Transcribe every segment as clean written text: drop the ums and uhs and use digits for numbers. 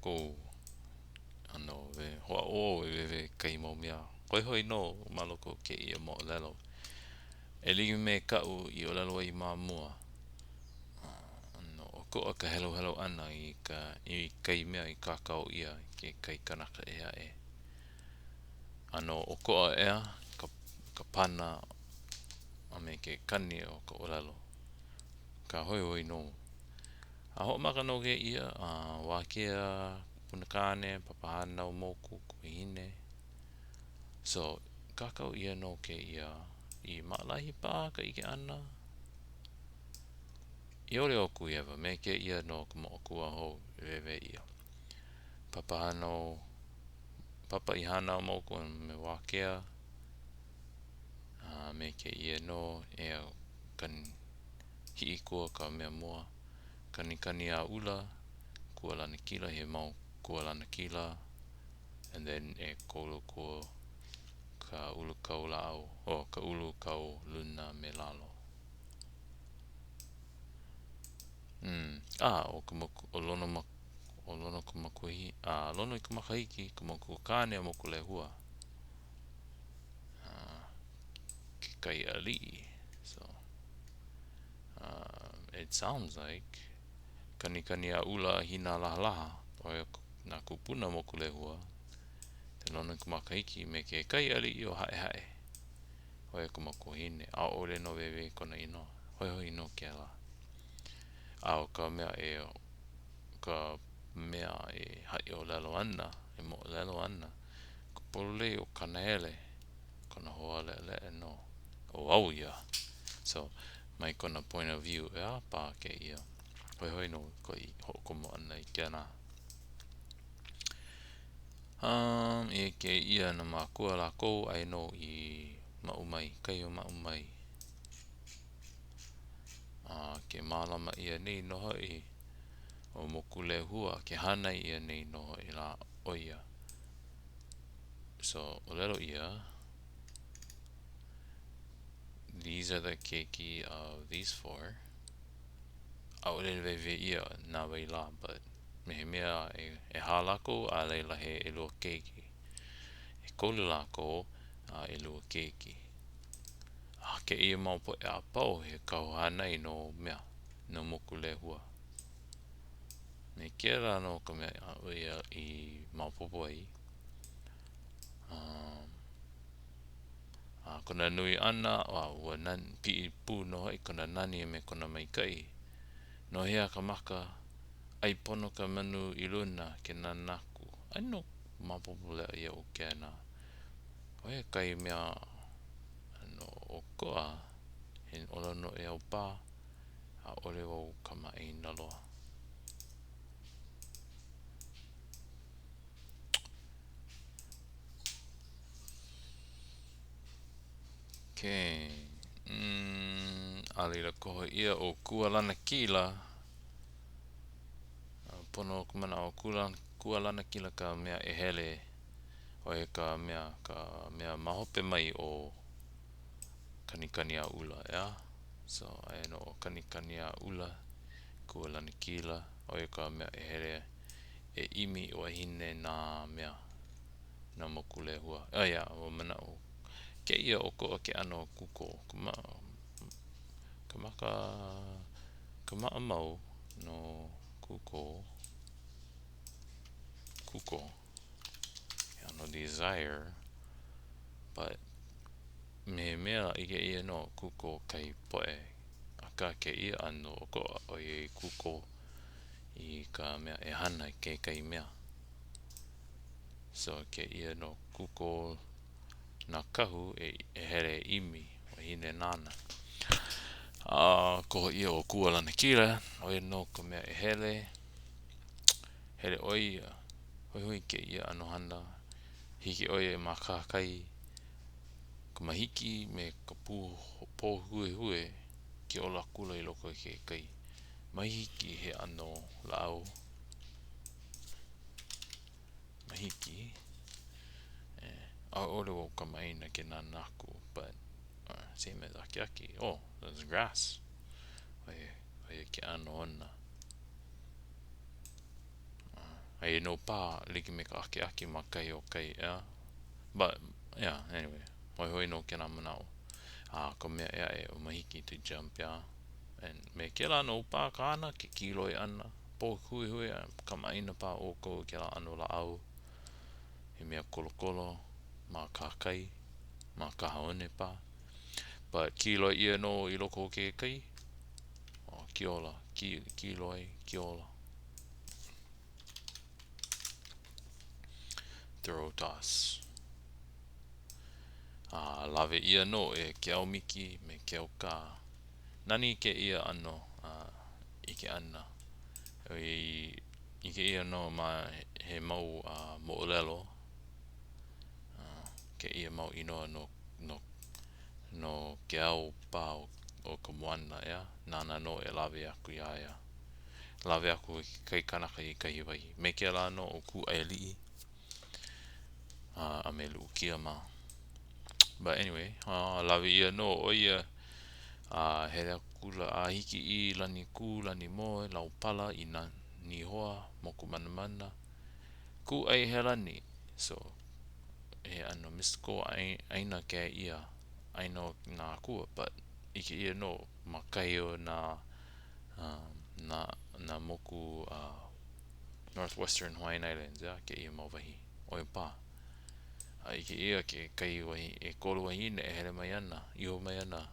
ʻoukou. ʻAno we hoʻāʻo au e wewe i kekahi mau mea hoihoi nō ma loko o kēia moʻolelo. E like me kaʻu i ʻōlelo ai ma mua, ʻano ʻokoʻa ka heluhelu ʻana i ka i kahi mea i kākau ʻia e kekahi kanaka ʻē aʻe. ʻAno ʻokoʻa ʻeā ka ka pana a me ke kani o ka ʻōlelo. Akā hoihoi nō. A hoʻomaka nō kēia a Wākea, kupunakāne, Papahānaumoku, kuahine. So, kākau ʻia nō kēia i maʻalahi paha ka ʻike ʻana. I ʻole ʻo Kuihewa, me kēia nō ka moʻokūʻauhau i wewe ʻia. Papahānau, Papa i hānau moku a me Wākea, a me kēia nō ʻea ka Hiʻikua ka mea mua. Kanikani a ʻula, kua lanakila, he mau kua lanakila, and then ʻekolu kua ka ulu kau lāʻau, oh, ka ulu kau luna me lalo. Mm, ah, ʻo ka moku, ʻo Lono ʻo Lonoikamakahiki, a Lonoikamakahiki ka makua kāne o Mokulehua. Uh, kekahi aliʻi. So, uh, it sounds like Kanikani a ʻula Hina lahalaha, ʻo ia nā kūpuna Mokulehua, then Lonoikamakahiki me kekahi aliʻi o Haʻehaʻe. ʻO ia ka makuahine, ʻaʻole nō wewe kona inoa. Hoihoi nō kēlā. A ʻo ka mea e ka mea e haʻiʻōlelo ana, e moʻolelo ana, ka pololei o Kanaele, kona hoa leʻaleʻa nō. ʻO au ia. So, mai kona point of view, ʻeā, paha kēia. Hoihoi nō ka hoʻokomo ʻana i kēlā. Um, i kēia nā mākua lākou aia nō i maʻu mai, kai o maʻu mai. A ke mālama ʻia nei nō hoʻi ʻo Mokulehua, ke hānai ʻia nei nō hoʻi lā ʻo ia. So, ʻōlelo ʻia, these are the keiki of these four. ʻAʻole wewe ʻia na wai lā, but me he mea ʻehā lākou, a laila he ʻelua keiki. ʻEkolu lākou, a ʻelua keiki. A kēia mau poʻe a pau he kahu hānai no mea, no Mokulehua. Me kēlā nō ka mea aʻu i maopopo ai. Um, a kona nui ʻana, a ua nani, piʻi pū nō hoʻi kona nani a me kona maikaʻi. No hea ka maka, ʻai pono ka manu i luna ke nānā aku. ʻAno maopopo leʻa iaʻu kēnā. ʻO ia kahi mea ʻano ʻokoʻa, he ʻōlelo noʻeau paha, ʻaʻole wau kamaʻāina loa. Okay. Mm, a laila koho ʻia ʻo Kua Lanakila. Pono ka manaʻo Kula, Kua Lanakila ka mea e hele ʻo ia ka mea, ka mea ma hope mai o Kanikaniaʻula, ʻeā? So, aia nō ʻo Kanikaniaʻula, Kua Lanakila, ʻo ia ka mea e hele e ʻimi i wahine na mea, na Mokulehua. Oh yeah, ua manaʻo kēia ʻokoʻa ke ʻano kuko, ka ma, ka maka, ka maʻamau no kuko, kuko, he ʻano desire, but me he mea lā ʻike ʻia nō kuko kahi poʻe, akā kēia ʻano ʻokoʻa ʻoiai kuko i ka mea e hana i kekahi mea. So kēia nō kuko nā kahu e hele e ʻimi wahine nāna. A koho ʻia ʻo Kua Lanakila, ʻo ia nō ka mea e hele, hele ʻo ia, hoihoi kēia ʻano hana, hiki ʻo ia ma kahakai, ka mahiki me ka pū pōhuehue ke ola akula i loko o ke kai. Mahiki he ʻano lāʻau. Mahiki. Eh, ʻaʻole wau kamaʻāina ke nānā aku, but uh, same as akiaki. Oh, there's grass. ʻO ia, ʻo ia ke ʻano ona. Aia nō paha like me ka ʻakeʻake ma kahi o kai, ʻeā? But, yeah, anyway, hoihoi nō kēlā manaʻo. A ka mea ʻē aʻe ʻo Mahiki to jump, yeah? And me kēlā nō paha ka hana, ke kīloi ʻana, pōhuehue, a kamaʻāina paha ʻoukou i kēlā ʻano lāʻau. He mea kolokolo ma kahakai, ma kahaone paha. But kīloi ʻia nō i loko o ke kai. Oh, kiola, kī, kīloi, kiola. Throw toss. A lawe ʻia nō e Keaumiki me Keaukā. Nani kēia ʻano ʻike ʻana. ʻOiai ʻike ʻia nō ma he mau moʻolelo kēia mau inoa no, no, no ke ao paha o ka moana, ʻeā? Nāna nō e lawe aku iā ia. Lawe aku i kekahi kanaka i kahi wahi. Me kēlā nō ʻo Kūʻaialii a me Luʻukia mā. But anyway, lawe ʻia nō ʻo ia a hele akula a hiki i Lanikū, Lanimoe, Laupala i nā Nihoa, Mokumanamana, Kūʻaihelani. So, he ʻano mystical ʻāina kēia, ʻāina o nā akua, but ʻike ʻia nō ma kahi o nā, nā, nā moku Northwestern Hawaiian Islands, ʻeā, kēia mau wahi, ʻo ia paha. A ʻike ʻia kekahi wahi, ʻekolu wāhine e hele mai ana, iho mai ana.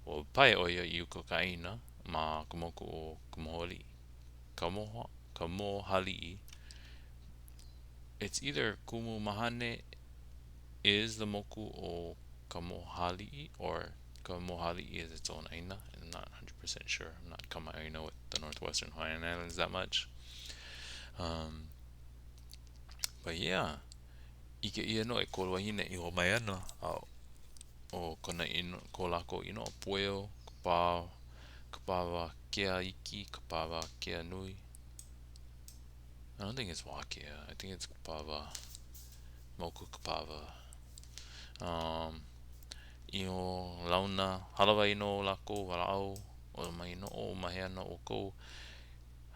Ua pae ʻo ia i uka o ka ʻāina ma ka moku o Kamohoaliʻi. Kamoha, Kamohaliʻi. It's either Kumumahane is the moku o Kamohaliʻi or Kamohaliʻi is its own ʻāina. I'm not 100% sure. I'm not kamaʻāina with the Northwestern Hawaiian Islands that much. Um, but yeah, ʻike ʻia nō ʻekolu wāhine iho mai ana a ʻo kona ino, ko lākou inoa Pueo, Kapā, Kapāwākea iki, Kapāwākea nui. I don't think it's Wākea. I think it's Kapāwā. Moku Kapāwā. Um, iho launa, hālāwai nō lākou, walaʻau, ʻōlelo mai nō, ʻo ma hea nō ʻoukou.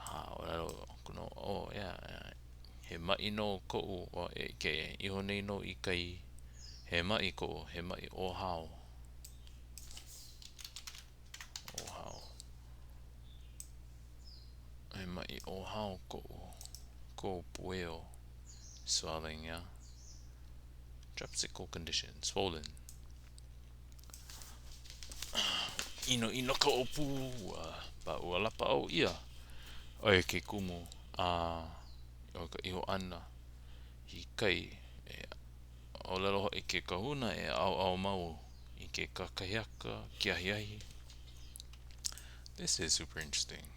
A ʻōlelo aku nō, oh yeah, he maʻi nō koʻu, e ke iho nei nō i kai, he maʻi koʻu, he maʻi ʻōhao. ʻŌhao. He maʻi ʻōhao koʻu, ko Pueo, swelling, yeah. Dropsical condition, swollen. ʻInoʻino ka ʻōpū, ua, ba, ua lapaʻau ʻia. ʻO ia ke kumu a o ka iho ʻana i kai. E ʻōlelo hoʻi ke kahuna e ʻaoʻao mau i ke kakahiaka, ke ahiahi. This is super interesting.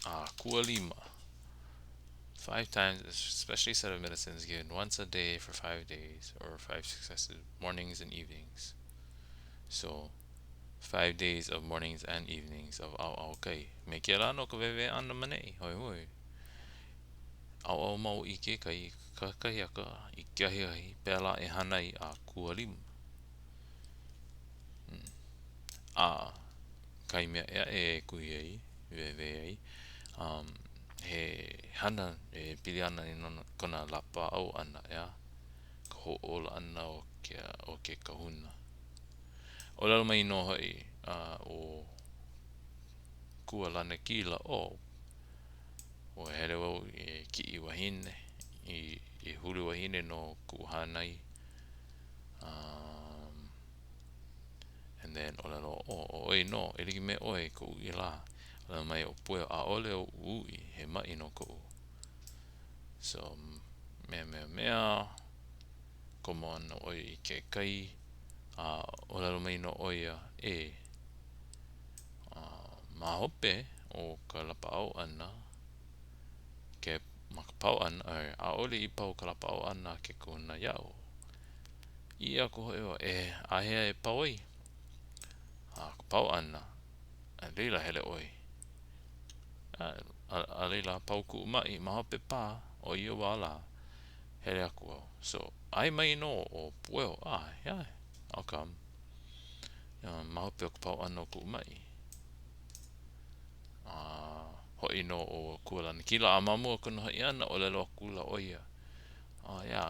A kualima. Five times, especially set of medicines given once a day for five days or five successive mornings and evenings. So, five days of mornings and evenings of ʻaoʻao kai. Me kēlā nō ka wēwē ʻana maneʻi, hoihoi. ʻAoʻao mau i ke kai i ke kakahiaka, i ke ahiahi, pēlā e hana ai a kualima. Hmm. A kahi mea ʻē aʻe e kuhi ai, wēwē ai, um, he hana e pili ana i kona lapaʻau ʻana, ʻeā? Ka hoʻōla ʻana o ke, o ke kahuna. ʻŌlelo mai nō hoʻi uh, ʻo Kua Lanakila, oh, ua hele wau e kiʻi wahine, i, i huli wahine no kuʻu hānai. Um, and then ʻōlelo, oh, ʻo ʻoe nō, e like me ʻoe ka uʻi lā. ʻŌlelo mai ʻo Pueo, ʻaʻole oʻu uʻi, he maʻi nō koʻu. So, mea, mea, mea, komo ana ʻo ia i ke kai, a ʻōlelo mai nō ʻo ia, e, a ma hope o ka lapaʻau ʻana, ke, ma ka pau ʻana, ʻaʻole i pau ka lapaʻau ʻana a ke kahuna iaʻu. ʻĪ aku hoʻi wau, e, āhea e pau ai? A ka pau ʻana, a laila hele ʻoe. A, a, a laila, pau kuʻu maʻi ma hope paha o ia wā lā, hele aku au. So, ʻae mai nō ʻo Pueo, ah, yeah, I'll come. Ma hope o ka pau ʻana o kuʻu maʻi. A. Hoʻi nō ʻo Kū a Lanakila, a ma mua o kona hoʻi ʻana, ʻōlelo akula ʻo ia, ʻIā,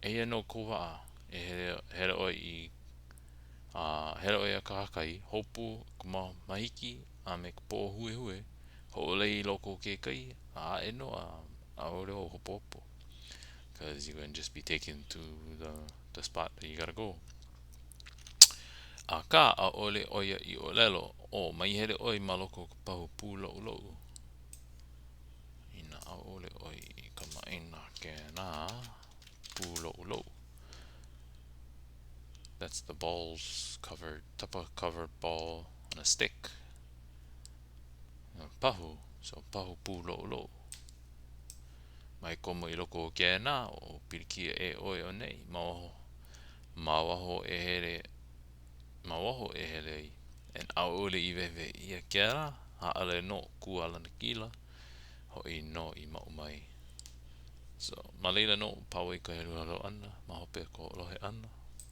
eia nō kou waʻa, e hele, hele ʻoe i, a hele ʻoe a kahakai, hopu ka mahiki a me ka pōhuehue, hoʻolei i loko o ke kai, a aʻe nō a ʻaʻole ou hopohopo. Cause you gonna just be taken to the, the spot that you gotta go. Akā, ʻaʻole ʻo ia i ʻōlelo, ʻŌ, mai hele ʻoe ma loko o ka pahu pūloʻuloʻu. Inā ʻaʻole ʻoe i kamaʻāina kēnā pūloʻuloʻu. That's the balls covered, tapa covered ball on a stick. Pahu, so pahu pūloʻuloʻu. Mai komo i loko o kēnā, o pilikia ʻē ʻoe ʻoneʻi, ma waho, ma waho e hele, ma waho e hele ai. And ʻaʻole i wehewehe ʻia kēlā, hāʻale nō Kū a Lanakila, hoʻi nō i maʻu mai. So, ma laila nō, pau ai ka heluhelu ʻana ma hope o ka hoʻolohe ʻana.